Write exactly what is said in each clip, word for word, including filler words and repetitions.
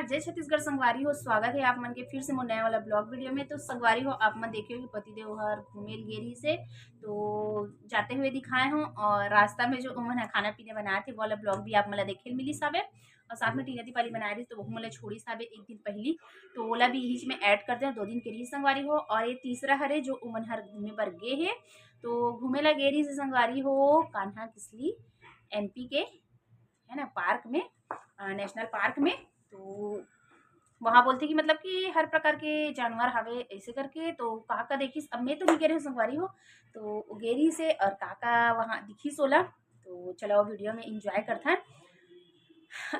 जय छत्तीसगढ़ संगवारी हो, स्वागत है आप मन के फिर से मोर नया वाला ब्लॉग वीडियो में। तो संगवारी हो, आप मन देखे हो कि पतिदेव हर घूमे ल गे रहिस हे, तो जाते हुए दिखाए हो, और रास्ता में जो ओमन ह खाना पीना बनाए थे, वो वाला ब्लॉग भी आप मन ला देखे ल मिलिस हावे। और साथ में टीना दीपाली बनाए रहिस, तो वहू मन ला छोड़िस हावे एक दिन पहली, तो ओला भी इहिच में ऐड कर दे, दो दिन के रहिस संगवारी हो। और ये तीसरा हरे जो ओमन हर घूमे बर गे हे, तो घूमे ला गे रहिस संगवारी हो कान्हा किसली एमपी के, है ना, पार्क में, अ, नेशनल पार्क में। तो वहाँ बोलथे कि मतलब कि हर प्रकार के जानवर हावे ऐसे करके, तो का का देखिस, अब मैं तो नहीं गे रहे संगवारी हो, तो वो गे रहिस हे और का का वहाँ दिखिस ओला, तो चलो वीडियो में एंजॉय करथन।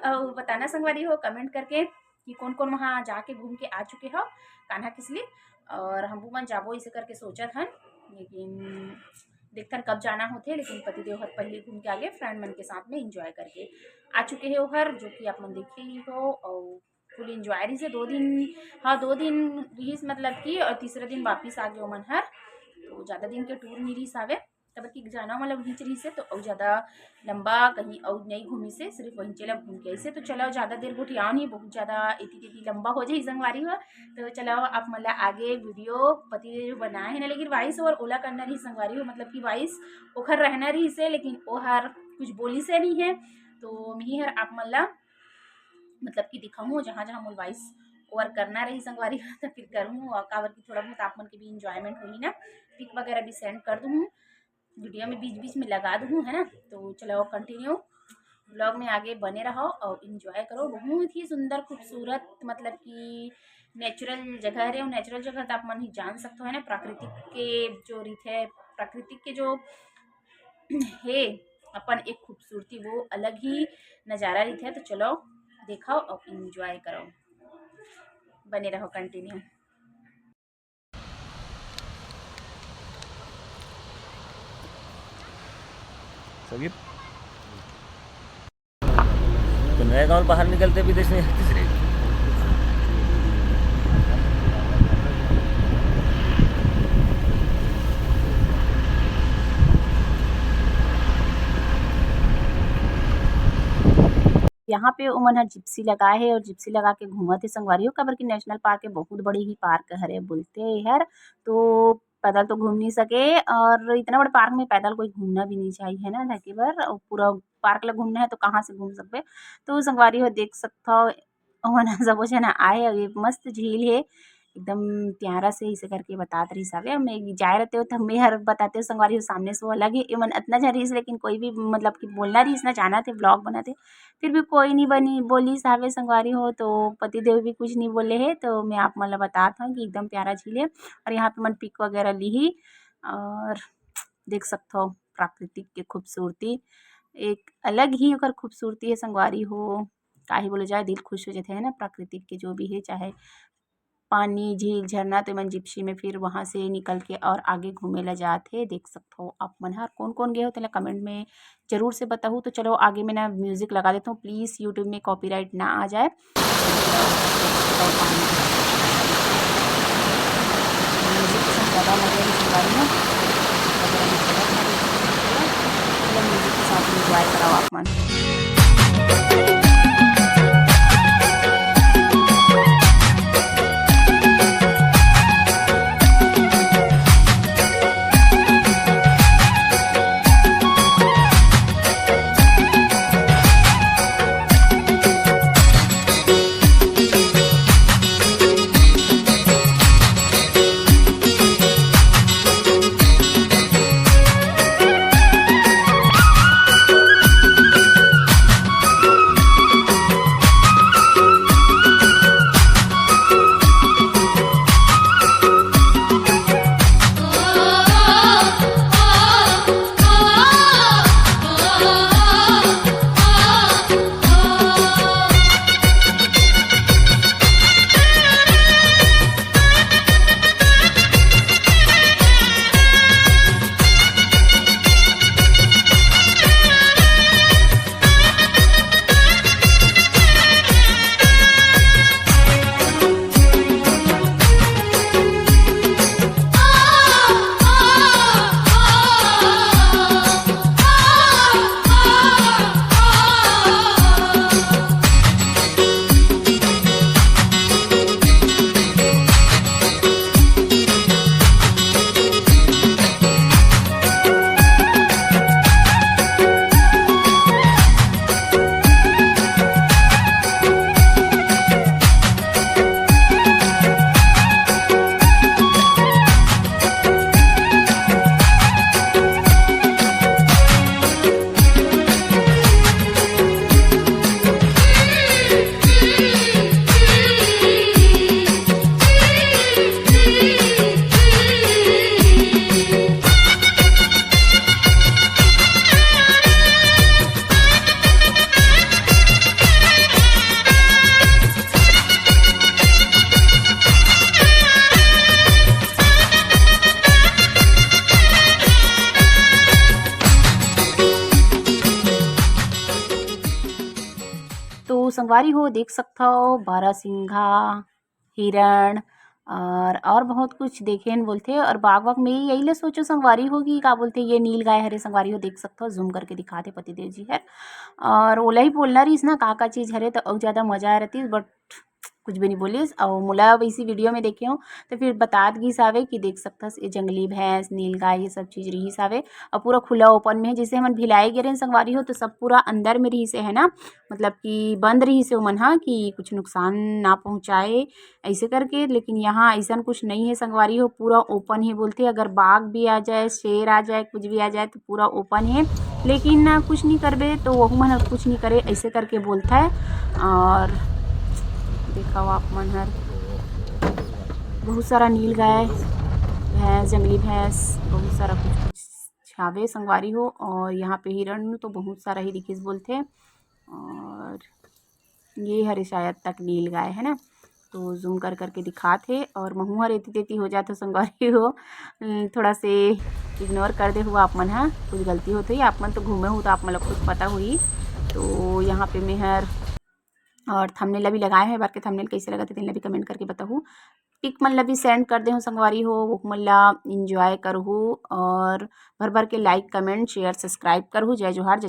और बताना संगवारी हो कमेंट करके कि कौन कौन वहाँ जाके घूम के आ चुके हो कान्हा किसली, और हमू मन जाबो इसे करके सोचत हन, लेकिन देखथन कब जाना होथे। लेकिन पतिदेव हर पहले घूम के आगे फ्रेंड मन के साथ में एंजॉय करके आ चुके हे ओहर, जो कि आप मन देखे ही हो। और फुल एंजॉय रहिस हे दो दिन, हाँ, दो दिन रहिस मतलब कि, और तीसरा दिन वापिस आ गे ओमन हर, तो ज़्यादा दिन के टूर नहीं रहिस हावे। काबर कि जाना मतलब उहीच रहिस हे, तो अउ ज़्यादा लंबा कहीं अउ नहीं घूमिस हे, सिर्फ वहीं चला घूम के आइस हे। तो चलो ज़्यादा देर गोठियाओ नहीं, बहुत ज़्यादा एती तेती लंबा हो जाही संगवारी हो। तो चलो आप मन ला आगे वीडियो पति जो बनाए हे ना, लेकिन वॉइस ओवर ओला करना रहिस संगवारी हो, मतलब कि वॉइस ओखर रहना रहिस हे, लेकिन ओहर कुछ बोलिस हे नहीं हे, तो मिही हर आप मन ला मतलब कि दिखाऊँ जहाँ जहाँ मोर वॉइस ओवर करना रही संगवारी हो, तो फिर करूँ, और काबर कि थोड़ा बहुत आप मन के भी एंजॉयमेंट होही ना, पिक वगैरह भी सेंड कर दूँ वीडियो में, बीच बीच में लगा दूँ, है ना। तो चलो कंटिन्यू ब्लॉग में आगे बने रहो और एंजॉय करो। बहुत ही सुंदर खूबसूरत मतलब कि नेचुरल जगह हरे, और नेचुरल जगह तो आप मन ही जान सकते हो, है ना, प्राकृतिक के जो रीत है, प्राकृतिक के जो हे अपन एक खूबसूरती, वो अलग ही नज़ारा रहिथे। तो चलो देखो और एंजॉय करो, बने रहो कंटिन्यू। सगीर, तो नया गांव बाहर निकलते भी देश में तीसरे। यहाँ पे ओमन ह जिप्सी लगाए हे और जिप्सी लगा के घूमत हे संगवारी हो, काबर कि नेशनल पार्क हे, बहुत बड़ी ही पार्क हरे बोलते हे एहर। तो पैदल तो घूम नहीं सके, और इतना बड़ा पार्क में पैदल कोई घूमना भी नहीं चाहिए, है ना, धके बर। और पूरा पार्क ला घूमना है तो कहाँ से घूम सकबे? तो संगवारी हो, देख सकथव, ओमन ह सबो झन आए हे। अउ ये मस्त झील हे, एकदम प्यारा से इसे करके बतात रहिस हावे। मैं जाए रहते हो तो मैं हर बताते हो संगवारी हो, सामने से वो अलग ही, एमन अतना झन रहिस, लेकिन कोई भी मतलब कि बोलना रहिस ना, जाना थे, ब्लॉग बना थे, फिर भी कोई नहीं बनी बोलिस हावे संगवारी हो। तो पतिदेव भी कुछ नहीं बोले हे, तो मैं आप मन ला बतात हूँ कि एकदम प्यारा झील हे। और यहाँ पे मन पिक वगैरह ली ही, और देख सकथो प्राकृतिक के खूबसूरती, एक अलग ही ओकर खूबसूरती हे संगवारी हो। काहे बोले जाए, दिल खुश हो जाथे, है ना, प्राकृतिक के जो भी हे, चाहे पानी, झील, झरना। तो एमन जिप्सी में फिर वहाँ से निकल के और आगे घूमे ला जात हे। देख सकथो आप मन हर कौन कौन गए हो, तेला कमेंट में जरूर से बताहू। तो चलो आगे मैं ना म्यूजिक लगा देता हूँ, प्लीज YouTube में कॉपीराइट ना आ जाए। म्यूजिक के साथ ज़्यादा मजा नहीं सुन रही हूँ। चलो म्यूजिक के साथ एंजॉय कराओ आप मन। संगवारी हो देख सकथव बारहसिंघा, हिरण और, और बहुत कुछ देखेन बोलथे। और बाग वाग में यही ले सोचो संगवारी हो कि का बोलथे, ये नील गाय हरे संगवारी हो देख सकथव, जूम करके दिखाथे पतिदेव जी हर। और ओला ही बोलना रहिस ना का का चीज़ हरे, तो अउ ज़्यादा मजा आए रहती, बट कुछ भी नहीं बोलिस। और मोला वैसी वीडियो में देखे हो तो फिर बतात गिस आवे कि देख सकथस ये जंगली भैंस, नील गाय, ये सब चीज़ रहिस आवे। और पूरा खुला ओपन में, जैसे हमन भिलाई गे रहेन संगवारी हो, तो सब पूरा अंदर में रहिस हे ना, मतलब कि बंद रहिस हे ओमन हा कि कुछ नुकसान ना पहुँचाए ऐसे करके। लेकिन यहाँ ऐसा कुछ नहीं है संगवारी हो, पूरा ओपन ही बोलथे। अगर बाघ भी आ जाए, शेर आ जाए, कुछ भी आ जाए तो पूरा ओपन है, लेकिन ना कुछ नहीं करबे तो वहू मन हर कुछ नहीं करे ऐसे करके बोलथे। और देखो आप मन हर बहुत सारा नील गाय, भैंस, जंगली भैंस, बहुत सारा कुछ कुछ छावे संगवारी हो। और यहाँ पे हिरण तो बहुत सारा ही दिखिस बोलथे। और ये हरे शायद तक नील गाय है ना, तो जूम कर करके दिखात हे। और महू हर एती तेती हो जात हो संगवारी हो, अम, थोड़ा से इग्नोर कर दे हुआ आप मन हा, कुछ गलती होत होही, आप मन तो घूमे हो तो आप मन ला खुद पता होही। तो यहाँ पे मैं हर और थंबनेल ला भी लगाए हे, बार के थंबनेल कैसे लगत हे तेन ला भी कमेंट करके बताहू। पिक मन ला भी सेंड कर देहू संगवारी हो, वो मन ला एंजॉय करहू और भर भर के लाइक, कमेंट, शेयर, सब्सक्राइब करहू। जय जोहार, जय